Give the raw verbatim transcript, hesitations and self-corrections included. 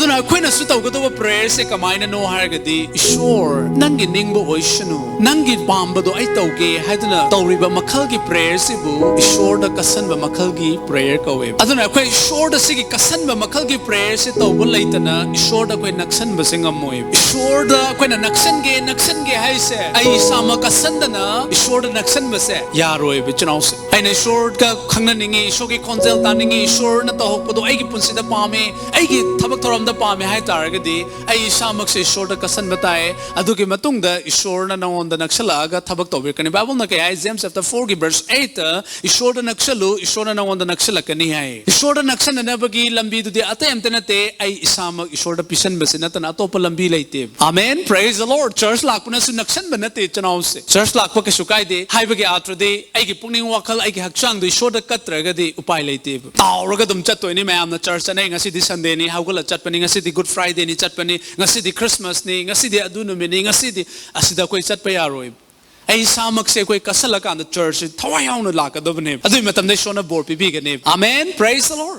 ꯑꯗꯨꯅ ꯑꯩꯈꯣꯏꯅꯁꯨ ꯇꯧꯒꯗꯧꯕ prayer ꯁꯦ ꯀꯃꯥꯏꯅꯅꯣ ꯍꯥꯏꯔꯒꯗꯤ, "ꯏꯁꯣꯔ, ꯅꯪꯒꯤ ꯅꯤꯡꯕ ꯑꯣꯏꯁꯅꯨ, ꯅꯪꯒꯤ ꯄꯥꯝꯕꯗꯣ ꯑꯩ ꯇꯧꯒꯦ" ꯍꯥꯏꯗꯨꯅ ꯇꯧꯔꯤꯕ ꯃꯈꯜꯒꯤ prayer ꯁꯤꯕꯨ ꯏꯁꯣꯔꯗ ꯀꯠꯁꯟꯕ ꯃꯈꯜꯒꯤ prayer ꯀꯧꯋꯦꯕ꯫ ꯑꯗꯨꯅ ꯑꯩꯈꯣꯏ ꯏꯁꯣꯔꯗ ꯁꯤꯒꯤ ꯀꯠꯁꯟꯕ ꯃꯈꯜꯒꯤ prayer ꯁꯦ ꯇꯧꯕ ꯂꯩꯇꯅ ꯏꯁꯣꯔꯗ ꯑꯩꯈꯣꯏ ꯅꯛꯁꯟꯕꯁꯦ ꯉꯝꯃꯣꯏꯕ꯫ ꯏꯁꯣꯔꯗ ꯑꯩꯈꯣꯏꯅ ꯅꯛꯁꯟꯒꯦ, ꯅꯛꯁꯟꯒꯦ ꯍꯥꯏꯁꯦ ꯑꯩ ꯏꯁꯥꯃꯛ ꯀꯠꯁꯟꯗꯅ ꯏꯁꯣꯔꯗ ꯅꯛꯁꯟꯕꯁꯦ ꯌꯥꯔꯣꯏꯕ, ꯏꯆꯤꯟ ꯏꯅꯥꯎꯁꯦ꯫ ꯑꯩꯅ ꯏꯁꯣꯔꯒ ꯈꯪꯅꯅꯤꯡꯉꯤ, ꯏꯁꯣꯔꯒꯤ ꯈꯣꯟꯖꯦꯜ ꯇꯥꯅꯤꯡꯉꯤ, ꯏꯁꯣꯔꯅ ꯇꯧꯍꯧꯕꯗꯣ ꯑꯩꯒꯤ ꯄꯨꯟꯁꯤꯗ ꯄꯥꯝꯃꯤ, ꯑꯩꯒꯤ ꯊꯕꯛ ꯊꯧꯔꯝꯗ ꯄꯥꯝꯃꯤ ꯍꯥꯏ ꯇꯥꯔꯒꯗꯤ, ꯑꯩ ꯏꯁꯥꯃꯛꯁꯦ ꯏꯁꯣꯔꯗ ꯀꯠꯁꯟꯕ ꯇꯥꯏ꯫ ꯑꯗꯨꯒꯤ ꯃꯇꯨꯡꯗ ꯏꯁꯣꯔꯅ ꯅꯉꯣꯟꯗ ꯅꯛꯁꯜꯂꯛꯑꯒ ꯊꯕꯛ ꯇꯧꯕꯤꯔꯛꯀꯅꯤ꯫ ꯕꯥꯏꯕꯜꯅ ꯀꯩ ꯍꯥꯏ? James chapter four ꯒꯤ verse eight ꯇ, "ꯏꯁꯣꯔꯗ ꯅꯛꯁꯜꯂꯨ, ꯏꯁꯣꯔꯅ ꯅꯉꯣꯟꯗ ꯅꯛꯁꯜꯂꯛꯀꯅꯤ" ꯍꯥꯏ꯫ ꯏꯁꯣꯔꯗ ꯅꯛꯁꯟꯅꯅꯕꯒꯤ ꯂꯝꯕꯤꯗꯨꯗꯤ ꯑꯇꯩ ꯑꯝꯇ ꯅꯠꯇꯦ, ꯑꯩ ꯏꯁꯥꯃꯛ ꯏꯁꯣꯔꯗ ꯄꯤꯁꯟꯕꯁꯤ ꯅꯠꯇꯅ ꯑꯇꯣꯞꯄ ꯂꯝꯕꯤ ꯂꯩꯇꯦ꯫ Amen, praise the Lord. Church ꯂꯥꯛꯄꯅꯁꯨ ꯅꯛꯁꯟꯕ ꯅꯠꯇꯦ, ꯏꯆꯤꯟ ꯏꯅꯥꯎꯁꯦ꯫ Church ꯂꯥꯛꯄ ꯀꯩꯁꯨ ꯀꯥꯏꯗꯦ ꯍꯥꯏꯕꯒꯤ ꯑꯥꯔꯊꯗꯤ, ꯑꯩꯒꯤ ꯄꯨꯛꯅꯤꯡ ꯋꯥꯈꯜ, ꯑꯩꯒꯤ ꯍꯛꯆꯥꯡꯗꯣ ꯏꯁꯣꯔꯗ ꯀꯠꯇ꯭ꯔꯒꯗꯤ ꯎꯄꯥꯏ ꯂꯩꯇꯦꯕ꯫ ꯇꯥꯎꯔꯒ ꯑꯗꯨꯝ ꯆꯠꯇꯣꯏꯅꯤ꯫ ꯃꯌꯥꯝꯅ church ꯆꯠꯅꯩ, ꯉꯁꯤꯗꯤ Sunday ꯅꯤ, ꯍꯧꯒꯠꯂ ꯆꯠꯄꯅꯤ, ꯉꯁꯤꯗꯤ Good Friday ꯅꯤ ꯆꯠꯄꯅꯤ, ꯉꯁꯤꯗꯤ Christmas ꯅꯤ, ꯉꯁꯤꯗꯤ ꯑꯗꯨ ꯅꯨꯃꯤꯠꯅꯤ, ꯉꯁꯤꯗꯤ, ꯑꯁꯤꯗ ꯑꯩꯈꯣꯏ ꯆꯠꯄ ꯌꯥꯔꯣꯏꯕ꯫ ꯑꯩ ꯏꯁꯥꯃꯛꯁꯦ ꯑꯩꯈꯣꯏ ꯀꯠꯁꯜꯂꯀꯥꯟꯗ church ꯁꯦ ꯊꯋꯥꯏ ꯌꯥꯎꯅ ꯂꯥꯛꯀꯗꯕꯅꯦꯕ꯫ ꯑꯗꯨꯒꯤ ꯃꯇꯝꯗ ꯏꯁꯣꯔꯅ ꯕꯣꯔ ꯄꯤꯕꯤꯒꯅꯦꯕ꯫ Amen, praise the Lord.